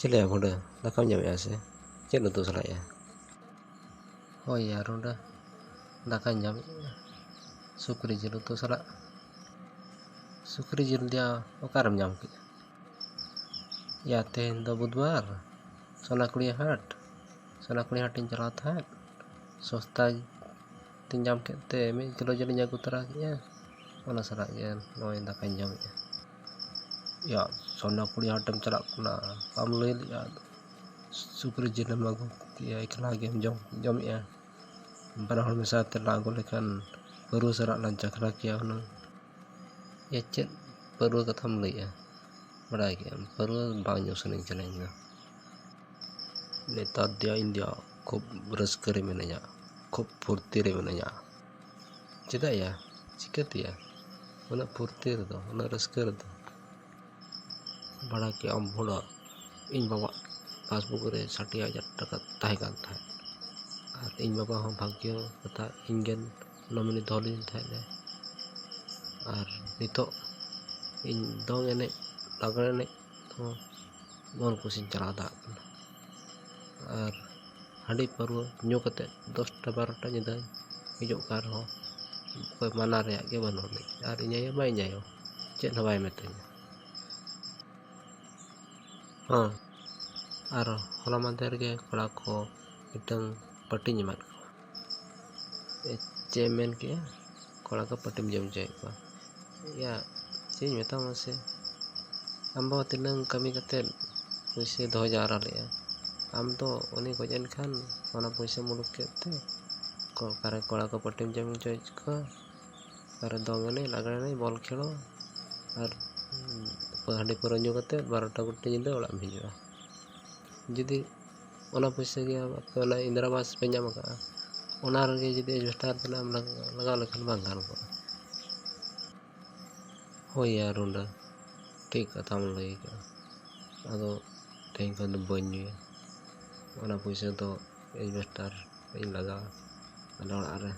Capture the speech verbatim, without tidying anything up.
ᱪᱮᱫ ᱞᱮᱭᱟ ᱵᱷᱩᱸᱰᱟᱹ, ᱫᱟᱠᱟᱢ ᱡᱚᱢᱮᱜᱼᱟ ᱥᱮ? ᱪᱮᱫ ᱩᱛᱩ ᱥᱟᱞᱟᱜ ᱭᱟ? ᱦᱳᱭ ᱭᱟ ᱨᱩᱸᱰᱟᱹ, ᱫᱟᱠᱟᱧ ᱡᱚᱢᱮᱜᱼᱟ ᱥᱩᱠᱨᱤ ᱡᱤᱞ ᱩᱛᱩ ᱥᱟᱞᱟᱜ᱾ ᱥᱩᱠᱨᱤ ᱡᱤᱞ ᱫᱚᱭᱟ ᱚᱠᱟᱨᱮᱢ ᱧᱟᱢ ᱠᱮᱫᱼᱟ? ᱭᱟ ᱛᱮᱦᱮᱧ ᱫᱚ ᱵᱩᱫᱷᱵᱟᱨ, ᱥᱚᱱᱟᱠᱩᱲᱤ ᱦᱟᱴ, ᱥᱚᱱᱟᱠᱩᱲᱤ ᱦᱟᱴᱤᱧ ᱪᱟᱞᱟᱣ ᱛᱟᱦᱮᱸᱫ᱾ ᱥᱚᱥᱛᱟ ᱛᱤᱧ ᱧᱟᱢ ᱠᱮᱫ ᱛᱮ ᱢᱤᱫ ᱠᱤᱞᱳ ᱡᱤᱞᱤᱧ ᱟᱹᱜᱩ ᱛᱚᱨᱟ ᱠᱮᱫᱼᱟ᱾ ᱚᱱᱟ ᱥᱟᱞᱟᱜ ᱜᱮ ᱱᱚᱜᱼᱚᱭ ᱫᱟᱠᱟᱧ ᱡᱚᱢᱮᱫᱼᱟ᱾ ᱭᱟ, ᱥᱚᱱᱟᱠᱩᱲᱤ ᱦᱟᱴᱮᱢ ᱪᱟᱞᱟᱜ ᱠᱟᱱᱟ, ᱵᱟᱢ ᱞᱟᱹᱭ ᱞᱮᱫᱼᱟ᱾ ᱥᱩᱠᱨᱤ ᱡᱤᱞᱮᱢ ᱟᱹᱜᱩ ᱠᱮᱫᱼᱟ, ᱮᱠᱞᱟ ᱜᱮᱢ ᱡᱚᱢ, ᱡᱚᱢᱮᱫᱼᱟ᱾ ᱵᱟᱱᱟ ᱦᱚᱲ ᱢᱮᱥᱟ ᱛᱮ ᱞᱟᱝ ᱟᱹᱜᱩ ᱞᱮᱠᱷᱟᱱ ᱯᱟᱹᱨᱣᱟᱹ ᱥᱟᱞᱟᱜ ᱞᱟᱝ ᱪᱟᱠᱷᱱᱟ ᱠᱮᱭᱟ ᱦᱩᱱᱟᱹᱝ᱾ ᱭᱟ, ᱪᱮᱫ ᱯᱟᱹᱨᱣᱟᱹ ᱠᱟᱛᱷᱟᱢ ᱞᱟᱹᱭᱮᱜᱼᱟ? ᱵᱟᱲᱟᱭ ᱠᱮᱜᱼᱟᱢ, ᱯᱟᱹᱨᱣᱟᱹ ᱵᱟᱝ ᱧᱩ ᱥᱟᱱᱟᱧ ᱠᱟᱱᱟ ᱤᱧ ᱫᱚ᱾ ᱱᱮᱛᱟᱨ ᱫᱚᱭᱟ ᱤᱧ ᱫᱚᱭᱟ ᱠᱷᱩᱵ ᱨᱟᱹᱥᱠᱟᱹ ᱨᱮ ᱢᱤᱱᱟᱹᱧᱟ, ᱠᱷᱩᱵ ᱯᱷᱩᱨᱛᱤ ᱨᱮ ᱢᱤᱱᱟᱹᱧᱟ᱾ ᱪᱮᱫᱟᱜ ᱭᱟ? ᱪᱤᱠᱟᱹᱛᱮᱭᱟ? ᱩᱱᱟᱹᱜ ᱯᱷᱩᱨᱛᱤ ᱨᱮᱫᱚ, ᱩᱱᱟᱹᱜ ᱨᱟᱹᱥᱠᱟᱹ ᱨᱮᱫᱚ? ᱵᱟᱲᱟᱭ ᱠᱮᱜᱼᱟᱢ ᱵᱷᱩᱸᱰᱟᱹ, ᱤᱧ ᱵᱟᱵᱟ ᱯᱟᱥᱵᱩᱠ ᱨᱮ ᱥᱟᱴ ᱦᱟᱡᱟᱨ ᱴᱟᱠᱟ ᱛᱟᱦᱮᱸ ᱠᱟᱱ ᱛᱟᱦᱮᱸᱫ᱾ ᱟᱨ ᱤᱧ ᱵᱟᱵᱟ ᱦᱚᱸ ᱵᱷᱟᱜᱽᱭᱚ ᱠᱟᱛᱷᱟ ᱤᱧ ᱜᱮ ᱱᱚᱢᱤᱱᱤ ᱫᱚᱦᱚ ᱞᱤᱫᱤᱧ ᱛᱟᱦᱮᱸᱫ ᱮ᱾ ᱟᱨ ᱱᱤᱛᱚᱜ ᱤᱧ ᱫᱚᱝ ᱮᱱᱮᱡ, ᱞᱟᱜᱽᱬᱮ ᱮᱱᱮᱡ ᱦᱚᱸ ᱢᱚᱱ ᱠᱩᱥᱤᱧ ᱪᱟᱞᱟᱣ ᱫᱟᱲᱮᱭᱟᱜ ᱠᱟᱱᱟ᱾ ᱟᱨ ᱦᱟᱺᱰᱤ ᱯᱟᱹᱨᱣᱟᱹ ᱧᱩ ᱠᱟᱛᱮᱫ ᱫᱚᱥᱴᱟ ᱵᱟᱨᱚᱴᱟ ᱧᱤᱫᱟᱹ ᱦᱤᱡᱩᱜ ᱠᱟᱱ ᱨᱮᱦᱚᱸ ᱚᱠᱚᱭ ᱢᱟᱱᱟ ᱨᱮᱭᱟᱜ ᱜᱮ ᱵᱟᱹᱱᱩᱜ ᱟᱹᱱᱤᱡ᱾ ᱟᱨ ᱤᱧ ᱟᱭᱳ ᱢᱟ ᱤᱧ ᱟᱭᱳ, ᱪᱮᱫ ᱦᱚᱸ ᱵᱟᱭ ᱢᱤᱛᱟᱹᱧᱟ᱾ ᱦᱚᱸ, ᱟᱨ ᱦᱚᱞᱟ ᱢᱟᱫᱷᱮᱨ ᱜᱮ ᱠᱚᱲᱟ ᱠᱚ ᱢᱤᱫᱴᱟᱝ ᱯᱟᱹᱴᱤᱧ ᱮᱢᱟᱫ ᱠᱚᱣᱟ᱾ ᱮ, ᱪᱮᱫ ᱮᱢ ᱢᱮᱱ ᱠᱮᱜᱼᱟ? ᱠᱚᱲᱟ ᱠᱚ ᱯᱟᱹᱴᱤᱢ ᱡᱚᱢ ᱦᱚᱪᱚᱭᱮᱫ ᱠᱚᱣᱟ? ᱭᱟ, ᱪᱮᱫ ᱤᱧ ᱢᱮᱛᱟᱢᱟ ᱥᱮ, ᱟᱢ ᱵᱟᱵᱟ ᱛᱤᱱᱟᱹᱝ ᱠᱟᱹᱢᱤ ᱠᱟᱛᱮᱫ ᱯᱩᱭᱥᱟᱹ ᱫᱚᱦᱚ ᱡᱟᱣᱨᱟ ᱞᱮᱜᱼᱟ, ᱟᱢ ᱫᱚ ᱩᱱᱤ ᱜᱚᱡ ᱮᱱ ᱠᱷᱟᱱ ᱚᱱᱟ ᱯᱩᱭᱥᱟᱹᱢ ᱩᱰᱩᱠ ᱠᱮᱫ ᱛᱮ ᱠᱚ-, ᱚᱠᱟᱨᱮ ᱠᱚᱲᱟ ᱠᱚ ᱯᱟᱹᱴᱤᱢ ᱡᱚᱢ ᱦᱚᱪᱚᱭᱮᱫ ᱠᱚᱣᱟ, ᱚᱠᱟᱨᱮ ᱫᱚᱝ ᱮᱱᱮᱡ, ᱞᱟᱜᱽᱬᱮ ᱮᱱᱮᱡ, ᱵᱚᱞ ᱠᱷᱮᱞᱳ, ᱟᱨ ᱦᱟᱺᱰᱤ ᱯᱟᱹᱣᱨᱟᱹ ᱧᱩ ᱠᱟᱛᱮᱫ ᱵᱟᱨᱚᱴᱟ ᱜᱩᱴᱤ ᱧᱤᱫᱟᱹ ᱚᱲᱟᱜ ᱮᱢ ᱦᱤᱡᱩᱜᱼᱟ᱾ ᱡᱩᱫᱤ ᱚᱱᱟ ᱯᱩᱭᱥᱟᱹ ᱜᱮ ᱟᱯᱮ ᱚᱱᱟ ᱤᱱᱫᱨᱟ ᱟᱵᱟᱥ ᱯᱮ ᱧᱟᱢ ᱟᱠᱟᱫᱼᱟ, ᱚᱱᱟ ᱨᱮᱜᱮ ᱡᱩᱫᱤ ᱮᱥᱵᱮᱥᱴᱟᱨ ᱛᱮᱱᱟᱜ ᱮᱢ ᱞᱟᱜᱟᱣ ᱞᱮᱠᱷᱟᱱ ᱵᱟᱝ ᱜᱟᱱ ᱠᱚᱜᱼᱟ? ᱦᱳᱭ ᱭᱟ ᱨᱩᱸᱰᱟᱹ, ᱴᱷᱤᱠ ᱠᱟᱛᱷᱟᱢ ᱞᱟᱹᱭ ᱠᱟᱜᱼᱟ᱾ ᱟᱫᱚ ᱛᱮᱦᱮᱧ ᱠᱷᱚᱱ ᱫᱚ ᱵᱟᱹᱧ ᱧᱩᱭᱟ᱾ ᱚᱱᱟ ᱯᱩᱭᱥᱟᱹ ᱫᱚ ᱮᱥᱵᱮᱥᱴᱟᱨ ᱤᱧ ᱞᱟᱜᱟᱣᱟ, ᱟᱞᱮ ᱚᱲᱟᱜ ᱨᱮ